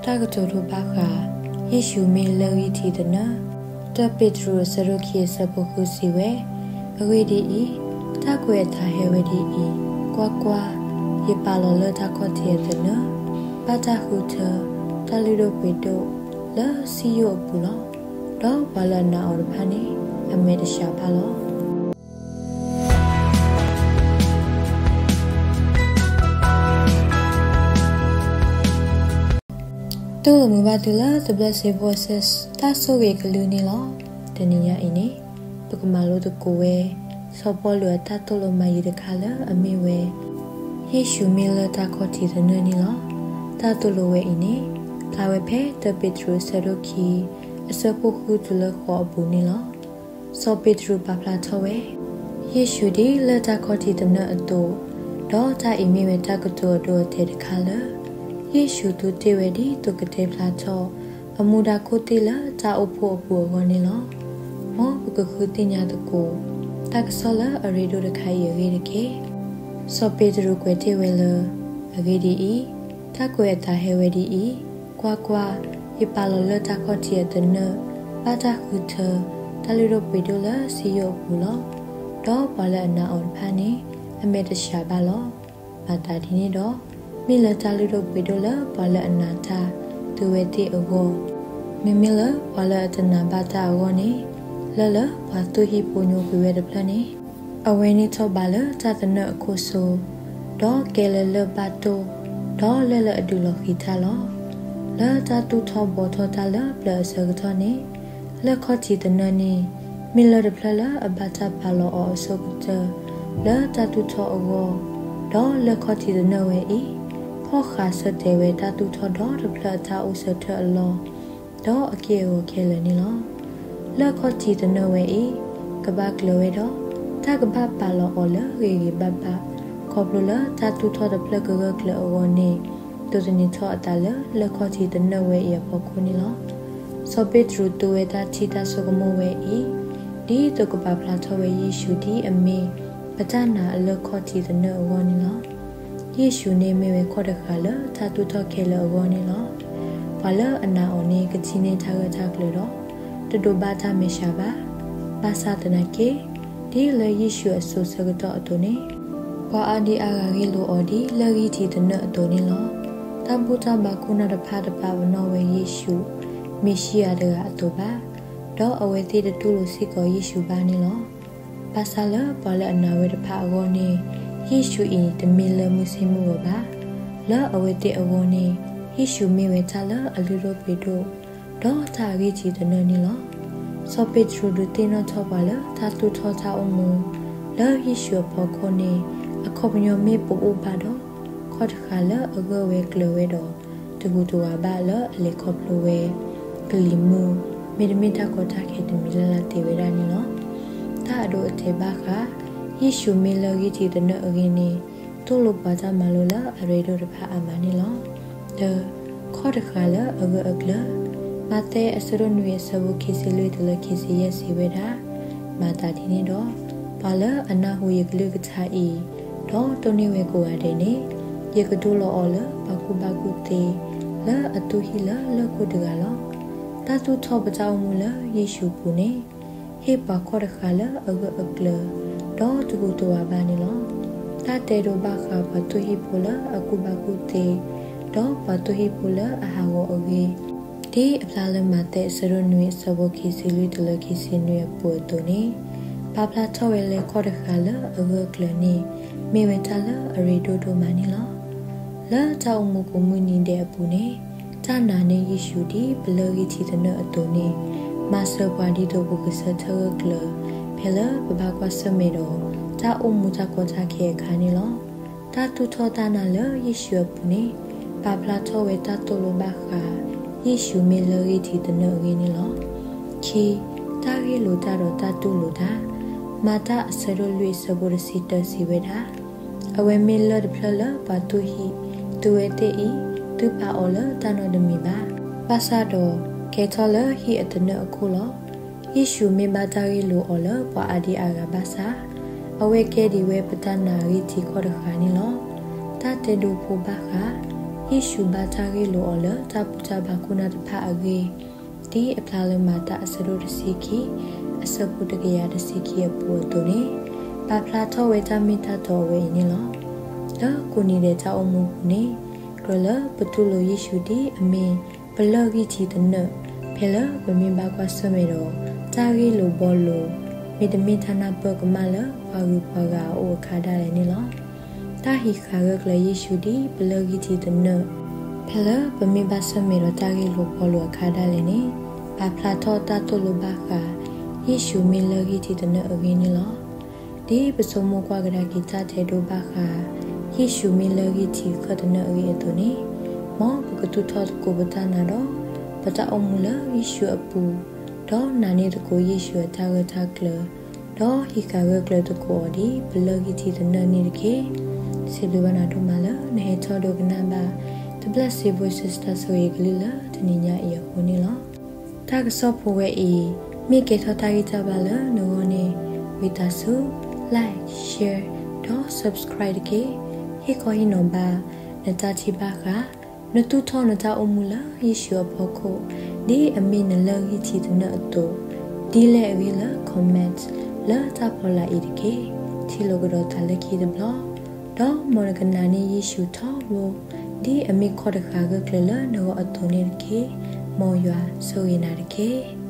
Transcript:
တၢ်ကတိၤဒိဘၣ်ဃး ယ့ၣ်ၡူးမ့ၢ်လၢၢ်ဂံၢ်ထံးသနၢၣ်. တၢပ့းတရူး အဆၢဒိၣ်ခံ အဆၢဖိဃု စံးဝဲ, အဂ့ၢ်ဒ်အံၤ, တၢ်ကွဲးအသးဟဲဝဲဒ်အံၤ, ကွၢ်ကွၢ်, ယပာ်လီၤလၢတၢ်ခီၣ်ထံးအသနၢၣ်, ဘၣ်တၢ်ဃုထၢ, တၢ်လုၢ်ဒိၣ်ပှ့ၤဒိၣ်, လၢစံယိၣ်အပူၤလီၤ. ဒီးပှၤလၢအနာ်အီၤတဖၣ်န့ၣ် အမဲာ်တဆှးဘၣ်လီၤ. တူၢ်လိာ်မုာ်ဘၣ်သုလၢ သဘျၢၣ်စ့ဖိအဆၢ တၢ်ဆိၣ်ဂ့ၤကလုၢ်န့ၣ်လီၤ. တနံၤညါအံၤန့ၣ် ပကမၤလိသကိးဝဲ စီၤပီလူးအတၢ်သိၣ်လိမၤယံၤတခါလၢအမ့ၢ်ဝဲ ယ့ၣ်ၡူးမ့ၢ်လၢၢ်တၢ်ခီၣ်ထံးသနၢၣ်န့ၣ်လီၤ. တၢ်သိၣ်လိဝဲအံၤန့ၣ် ဖျါဝဲဖဲတၢပ့းတရူး အဆၢဒိၣ်ခံ အဆၢဖိဃု တုၤလၢဃိးအပူၤန့ၣ်လီၤ. စီၤပ့းတရူးပာ်ဖျါထီၣ်ဝဲ ယ့ၣ်ၡူးဒ်လၢၢ်တၢ်ခီၣ်ထံးသနၢၣ်အသိး, ဒီးတၢ်အံၤမ့ၢ်ဝဲတၢ်ကတိၤအဒိအတဲာ်တခါလၢ ယ့ၣ်ၡူးသူတ့ၢ်ဝဲဒ်သိးကတဲဖျါထီၣ် အမူဒါခိၣ်သ့ၣ်လၢတၢ်အိၣ်ဖှိၣ်အပူၤအဂီၢ်န့ၣ်လီၤ. မ်ပကဃုသ့ၣ်ညါသကိး တၢ်ကစီၣ်လၢအရ့ဒိၣ်တခါအံၤအဂ့ၢ်တက့ၢ်. စီၤပ့းတရူးကွဲးတ့ၢ်ဝဲလၢ အဂ့ၢ်ဒ်အံၤ, တၢ်ကွဲးအသးဟဲဝဲဒ်အံၤ, ကွၢ်ကွၢ်, ယပာ်လီၤလၢတၢ်ခီၣ်ထံးအသနၢၣ်, ဘၣ်တၢ်ဃုထၢ, တၢ်လုၢ်ဒိၣ်ပှ့ၤဒိၣ်လၢစံယိၣ်အပူၤလီၤ. ဒီးပှၤလၢအနာ်အီၤတဖၣ်န့ၣ် အမဲာ်တဆှးဘၣ်လီၤ. မၤသးဒ်န့ၣ်ဒီး, မ့ၢ်လၢတၢ်လုၢ်ဒိၣ်ပှ့ၤဒိၣ်လၢပှၤလၢအနာ်တၢ် သုဝဲသ့ၣ်အဂီၢ်, မ့မ့ၢ်လၢပှၤလၢအတနာ်ဘၣ်တၢ်အဂီၢ်န့ၣ်, လၢၢ်လၢပှၤသူၣ်ဟံၣ်ဖိညိကွံာ်ဝဲတဖျၢၣ်န့ၣ် အဝဲန့ၣ်ထီၣ်ဘးလၢတၢ်သနၢၣ်အခိၣ်စိ, ဒီးကဲလၢလၢၢ်ဘၣ်တိၢ်, ဒီးလၢၢ်လၢအဒုးလီၤဃံၤတၢ်လီၤ. လၢတၢ်သူၣ်ထီၣ်ဘှီထီၣ်တၢ်လၢပျၢၤအဆၢကတီၢ်န့ၣ်, လၢၢ်ခီၣ်ထံးသနၢၣ်န့ၣ် မ့ၢ်လၢၢ်တဖျၢၣ်လၢအဘၣ်တၢ်ပာ်လီၤအီၤအဆိကတၢၢ် လၢတၢ်သူၣ်ထီၣ်အဂီၢ်, ဒီးလၢၢ်ခီၣ်ထံးသနၢၣ်ဝဲအံၤ ဖီၣ်ဃာ်ဆၢတဲာ်ဝဲတၢ်သူၣ်ထီၣ်ဒီတဖျၢၣ်အတၢ်အိၣ်ဆၢထၢၣ်အလီၢ် ဒီးအက့ၢ်အဂီၤခဲလၢာ်န့ၣ်လီၤ. လၢၢ်ခီၣ်ထံးသနၢၣ်ဝဲအံၤ ကဘၣ်ကျၢၤဝဲဒီး တၢ်ကဘၣ်ပာ်လီၤအီၤလၢဂ့ၤဂ့ၤဘၣ်ဘၣ် ခီဖျိလၢတၢ်သူၣ်ထီၣ်တဖျၢၣ်ကဂၢၢ်ကျၢၤအဂီၢ်န့ၣ် ဒိးသန့ၤထီၣ်အသးလၢလၢၢ်ခီၣ်ထံးသနၢၣ်ဝဲအံၤအဖီခိၣ်န့ၣ်လီၤ. စီၤပ့းတရူးသူဝဲတၢ်ထံၣ်တၢ်ဆိကမိၣ်ဝဲအံၤ ဒ်သိးကပာ်ဖျါထီၣ်ဝဲယ့ၣ်ၡူးဒ်အမ့ၢ် ပတၢ်နာ်အလၢၢ်ခီၣ်ထံးသနၢၣ်အဂီၢ်န့ၣ်လီၤ. ယ့ၣ်ၡူးန့ၣ်မ့ၢ်ဝဲခီၣ်တဃာ်လၢတၢ်သူၣ်ထီၣ်ခဲလၢာ်အဂီၢ်န့ၣ်လီၤ. ပှၤလၢအနာ်အီၤန့ၣ် ကထံၣ်န့ၢ်တၢ်ဂၢၢ်တၢ်ကျၢၤဒီး တဒိးဘၣ်တၢ်မဲာ်ဆှးဘၣ်. ဘၣ်ဆၣ်သနာ်က့ ဒ်လၢယ့ၣ်ၡူးအစိၤဆၢကတီၢ်အသိးန့ၣ် ပှၤအါဒံအါဂၤဂ့ၢ်လိာ်အီၤဒ်လၢၢ်ဂံၢ်ထံးသနၢၣ်အသိးန့ၣ်လီၤ. တၢ်ဘူၣ်တၢ်ဘါခိၣ်နၢ်တဖၣ်တပာ်ပနီၣ်ဝဲယ့ၣ်ၡူး မ့ၤၡံယၤတဂၤအသိးဘၣ်, ဒီးအဝဲသ့ၣ်တတူၢ်လိာ်စ့ၢ်ကီးယ့ၣ်ၡူးဘၣ်န့ၣ်လီၤ. ဘၣ်ဆၣ်လၢပှၤလၢအနာ်ဝဲတဖၣ်အဂီၢ်န့ၣ် ယ့ၣ်ၡူးအံၤတမ့ၢ်လၢၢ်မုၢ်ဆ့ၣ်မုၢ်ဂီၤဘၣ်. လၢအဝဲသ့ၣ်အဂီၢ်န့ၣ် ယ့ၣ်ၡူးမ့ၢ်ဝဲတၢ်လၢအလုၢ်ဒိၣ်ပှ့ၤဒိၣ် ဒီးတၢ်အဂံၢ်ထံးသနၢၣ်န့ၣ်လီၤ. စီၤပ့းတရူးဒုးသ့ၣ်နီၣ်ထီၣ်ပှၤလၢတၢ်သူၣ်ထီၣ်တၢ်အိၣ်မူ လၢယ့ၣ်ၡူးအဖီခိၣ်န့ၣ် အခီပညီမ့ၢ်ပအိၣ်ဘၣ်ဒီး ခီၣ်တဃာ်လၢအဂၢၢ်ဝဲကျၢၤဝဲဒီး တဟူးတဝးဘၣ်လၢအလဲၤခီဖျိဝဲ ကလံၤမုၢ် မ့တမ့ၢ်တၢ်ကီတၢ်ခဲတမံၤလၢ်လၢ်သ့ဝဲဒၣ်န့ၣ်လီၤ. တၢ်အဒိအတဲာ်ဘၣ်ဃး ယ့ၣ်ၡူးမ့ၢ်လၢၢ်ဂံၢ်ထံးသနၢၣ်အဂ့ၢ်န့ၣ် သိၣ်လိပှၤတၢ်မၤလိလၢအရ့ဒိၣ်တဖၣ်အါမးန့ၣ်လီၤ. တၢ, ခီၣ်တဃာ်လၢအဂၢၢ်အကျၢၤ, မးသဲအဆၢဒိၣ်နွံအဆၢဖိခံဆံလွံၢ်တုၤလၢခံဆံယဲၢ်စံးဝဲဒၣ်, မၤသးဒ်န့ၣ်ဒီး ပှၤလၢအနၢ်ဟူယကလုၢ်ကထါအံၤ ဒီးတိၢ်န့ၢ်ဝဲကိးဂၤဒဲးန့ၣ် ယကဒိလီၤအီၤလၢပှၤကူၣ်ဘၣ်ကူၣ်သ့ လၢအသူၣ်ဟံၣ်လၢလၢၢ်ခိၣ်တဂၤလီၤ. တၢ်သူၣ်ထီၣ်ပတၢ်အိၣ်မူလၢယ့ၣ်ၡူးအပူၤန့ၣ် ဟ့ၣ်ပှၤခီၣ်တဃာ်လၢအဂၢၢ်အကျၢၤ ဒီးတဟူးတဝးဘၣ်န့ၣ်လီၤ. တၢ်တဲဒိဘၣ်ဃးပှၤသူၣ်ဟံၣ်ဖိလၢအကူၣ်ဘၣ်ကူၣ်သ့ ဒီးပှၤသူၣ်ဟံၣ်ဖိလၢအဟးဂီၤအဂ့ၢ် ဒ်အဖျါလၢမးသဲအဆၢဒိၣ်နွံအဆၢဖိခံဆံလွံၢ်တုၤလၢခံဆံနွံအပူၤအသိးန့ၣ်, ပာ်ဖျါထီၣ်ဝဲလၢခီၣ်တဃာ်လၢအဂၢၢ်အကျၢၤန့ၣ် မ့ၢ်ဝဲတၢ်လၢအရ့ဒိၣ်ဒိၣ်မးန့ၣ်လီၤ. လၢတၢ်အိၣ်မူကိးမုၢ်နံၤဒဲးအပူၤန့ၣ် တၢ်နာ်န့ၢ်ယ့ၣ်ၡူးဒ်ပလၢၢ်ဂံၢ်ထံးသနၢၣ်အသိးန့ၣ် မၤစၢၤပှၤဒ်သိးပကဆၢထၢၣ်ဂၢၢ်ကျၢၤ ဖဲလၢပဘၣ်ကွၢ်ဆၢၣ်မဲာ်ဒီး တၢ်အိၣ်မူတၢ်ကီတၢ်ခဲအခါန့ၣ်လီၤ. တၢ်သူၣ်ထီၣ်တၢ်နာ်လၢယ့ၣ်ၡူးအပူၤန့ၣ် ပာ်ဖျါထီၣ်ဝဲတၢ်သိၣ်လိဘၣ်ဃး ယ့ၣ်ၡူးမ့ၢ်လၢၢ်ဂံၢ်ထံးသနၢၣ်အဂ့ၢ်န့ၣ်လီၤ. ခံ, တၢ်ဂ့ၢ်လိာ်တၢ်ဒီးတၢ်တူၢ်လိာ်တၢ်, မၤတၢ်အဆၢဒိၣ်လွံၢ်အဆၢဖိတဆံတၢစံးဝဲဒၣ် အဝဲမ့ၢ်လၢၢ်တဖျၢၣ်လၢပှၤသူၣ်ဟံၣ်, သုဝဲသ့ၣ်အံၤ သုပာ်အီၤလၢတၢ်နီတမံၤဘၣ်. ဘၣ်ဆၣ်ဒီး ကဲထီၣ်လၢဟံၣ်အသနၢၣ်အခိၣ်လီၤ. ယ့ၣ်ၡူးမ့ၢ်ဘၣ်တၢ်ဂ့ၢ်လိာ်အီၤလၢပှၤအါဒံအါဂၤဘၣ်ဆၣ်, အဝဲကဲဒံးဝဲပတၢ်နာ်အဂံၢ်ထံးခီၣ်တဃာ်န့ၣ်လီၤ. တၢ်တဲဒိဖိဘၣ်ဃး ယ့ၣ်ၡူးဘၣ်တၢ်ဂ့ၢ်လိာ်အီၤလၢတၢ်ဘူၣ်တၢ်ဘါခိၣ်နၢ်တဖၣ်အဂ့ၢ်, ဒ်အဖျါလၢမၤတၢ်အဆၢဒိၣ်တဆံခံ, အဆၢဖိတကယၤတဆံခံအပူၤအသိးန့ၣ်, ပာ်ဖျါထီၣ်ဝဲတၢ်မ့ၢ်တၢ်တီအဝဲအံၤန့ၣ်လီၤ. လၢကိးနံၤဒဲးတၢ်အိၣ်မူပူၤန့ၣ်, ကြၢးလၢပတူၢ်လိာ်ယ့ၣ်ၡူးဒ်အမ့ၢ်ပလၢၢ်ဂံၢ်ထံးသနၢၣ်, ဖဲလၢပမ့ၢ်ဘၣ်ကွၢ်ဆၢၣ်မဲာ်ဒီး တၢ်ဂ့ၢ်လိာ်ဘှီလိာ်, မ့တမ့ၢ်တၢ်နၢ်ပၢၢ်ကမၣ်လၢပှၤဂုၤပှၤဂၤအအိၣ်အခါဒၣ်လဲာ်န့ၣ်လီၤ. တၢ်ဟံးဃာ်ဂၢၢ်ကျၢၤယ့ၣ်ၡူးဒ်ပလၢၢ်ဂံၢ်ထံးသနၢၣ်, ဖဲလၢပမ့ၢ်ဘၣ်ဆၢၣ်မဲာ်ဒီးတၢ်ဂ့ၢ်လိာ်ဘှီလိာ်အခါဒၣ်လဲာ်န့ၣ်, ပာ်ဖျါထီၣ်တၢ်သိၣ်လိဘၣ်ဃး ယ့ၣ်ၡူးမ့ၢ်လၢၢ်ဂံၢ်ထံးသနၢၣ်အဂ့ၢ်န့ၣ်လီၤ. ဒ်ပဆိကမိၣ်ကွၢ်ကဒါက့ၤတၢ်တဲဒိဘၣ်ဃး ယ့ၣ်ၡူးမ့ၢ်လၢၢ်ဂံၢ်ထံးဃၢၣ်သနၢၣ်အဂ့ၢ်အသိးန့ၣ်, မ်ပကသူၣ်ထီၣ်သကိးပတၢ်နာ်ဒီး ပတၢ်အိၣ်မူလၢယ့ၣ်ၡူးအပူၤ, ဒီးနာ်န့ၢ်သကိးယ့ၣ်ၡူးအတၢ်ဂၢၢ်တၢ်ကျၢၤ, ဒီးဟံးဃာ်ဂၢၢ်ကျၢၤသကိးအီၤဒ်ပလၢၢ်ဂံၢ်ထံးသနၢၣ်န့ၣ်တက့ၢ်. စံးဘျုးဘၣ်နၤဒိၣ်မးလၢနဟဲထီၣ်ဒိကနၣ်ဘၣ် တဘျၣ်စ့ဖိ Sister ဆိၣ်ဂ့ၤကလုၢ်လၢတနံၤညါအံၤအဃိန့ၣ်လီၤ. တၢ်ကစီၣ်ဖိဝဲအံၤ မ့ၢ်ကဲထီၣ်တၢ်ဂံၢ်တၢ်ဘါလၢနဂီၢ်န့ၣ်, ဝံသးစူၤ like, share ဒီး subscribe တက့ၢ်. ဟ့ၣ်ခီဟ့ၣ်နီၤဘၣ်နတၢ်ထံၣ်ဘၣ်ဃး နသူၣ်ထီၣ်နတၢ်အိၣ်မူလၢယ့ၣ်ၡူးအဖီခိၣ်, ဒ်အမ့ၢ်နလၢၢ်ဂံၢ်ထံးသနၢၣ်အသိး, ဒ်လဲၣ်အဂ့ၢ်လၢ comment လၢတၢ်ဖီလာ်အံၤတက့ၢ်. ထံၣ်လိာ်ကဒီးသးလၢခံတဘျီ, ဒီးမ်နကနာ်န့ၢ်ယ့ၣ်ၡူးထီဘိ, ဒ်အမ့ၢ်ခီၣ်တဃာ်ဂၢၢ်ကျၢၤလၢနဂီၢ်အသိးန့ၣ်တက့ၢ်. မ်ယွၤဆိၣ်ဂ့ၤနၤတက့ၢ်.